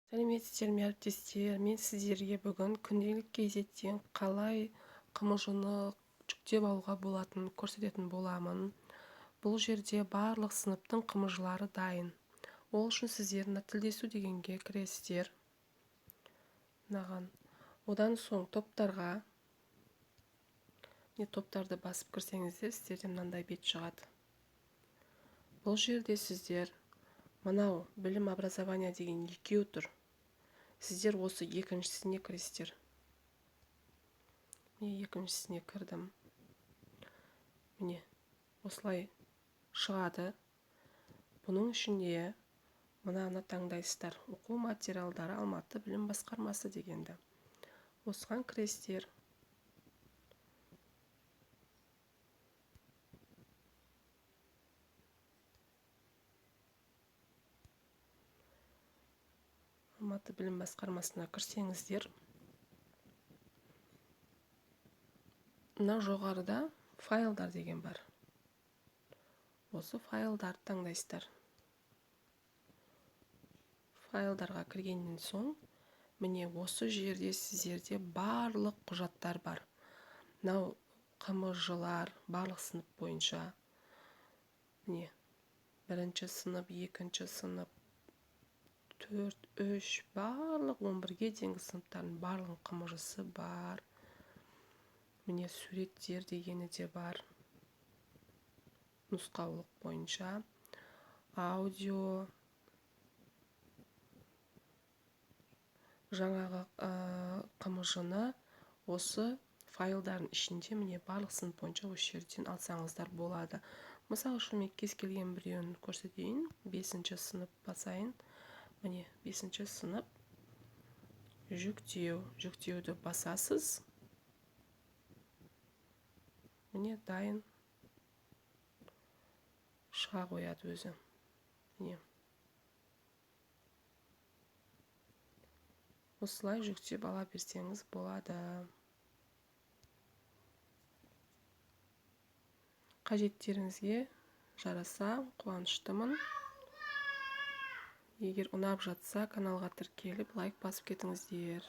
Сәлеметсіздер ме, әріптестер! Мен сіздерге бүгін Күнделік kz-тен қалай ҚМЖ-ны жүктеп алуға болатынын көрсететін боламын. Бұл жерде барлық сыныптың ҚМЖ-лары дайын. Ол үшін сіздер мына тілдесу дегенге кіресіздер. Мынаған. Одан соң топтарға, не топтарды басып кірсеңіздер, сіздерде мынандай бет шығады. Бұл жерде сіздер мынау білім образование деген екеу тұр. Сіздер осы екіншісіне кіресіздер. Міне, екіншісіне кірдім. Міне, осылай шығады. Бұның ішінде мынаны таңдайсыздар. Оқу материалдары Алматы білім басқармасы дегенді. Осыған кіресіздер. Алматы білім басқармасына кірсеңіздер, мына жоғарыда файлдар деген бар. Осы файлдарды таңдайсыздар. Файлдарға кіргеннен соң, міне, осы жерде сіздерде барлық құжаттар бар. Мынау ҚМЖ-лар барлық сынып бойынша. Міне, бірінші сынып, екінші сынып, 4, 3, барлық 11-ге дейінгі сыныптардың барлығының ҚМЖ-сы бар. Міне, суреттер дегені де бар. Нұсқаулық бойынша аудио, жаңағы ҚМЖ-ны осы файлдардың ішінде, міне, барлық сынып бойынша осы жерден алсаңыздар болады. Мысалы үшін, мен кез келген біреуін көрсетейін. 5 сынып басайын. Міне, 5 сынып, жүктеу, жүктеуді басасыз. Міне, дайын шыға қояды өзі. Міне. Осылай жүктеп ала берсеңіз болады. Қажеттеріңізге жараса, қуаныштымын. Егер ұнап жатса, каналға тіркеліп, лайк басып кетіңіздер.